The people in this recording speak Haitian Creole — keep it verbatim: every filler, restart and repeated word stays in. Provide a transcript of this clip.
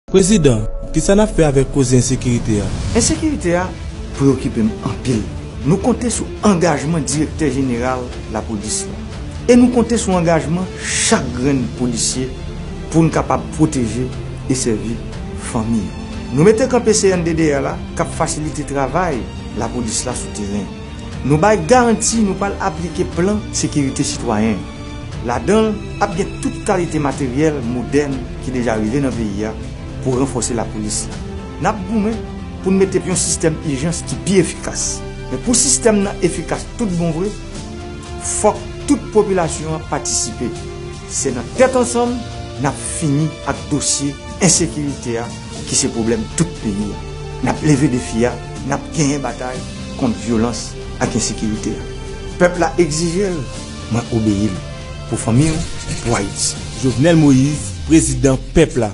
Prezidan, kisa n ap fè avèk koze ensekirite a? Ensekirite a preokipe m anpil. Nou konte sou angajman Direktè Jeneral Lapolis la. E nou konte sou angajman chak grenn polisye pou n kapab pwoteje e sèvi fanmi yo. Nou mete kanpe C N D D R la k ap fasilite travay lapolis la sou teren. Nou bay garanti nou pral aplike plan sekirite sitwayen. Ladan l, ap gen tout kalite materyèl modèn ki deja rive nan peyi a pou ranfòse lapolis la. N ap goumen pou n mete yon sistèm ijans ki pi efikas. Men pou sistèm nan efikas tout bon vre, fòk tout popilasyon an patisipe. Se nan tèt ansanm n ap fini ak dosye ensekirite a ki se pwoblèm tout peyi a. N ap leve defi a, n ap genyen batay kont vyolans ak ensekirite a. Pèp la egzije l, mwen obeyi l. Pou fanmi w, pou Ayiti. Jovenel Moïse, prezidan pèp la.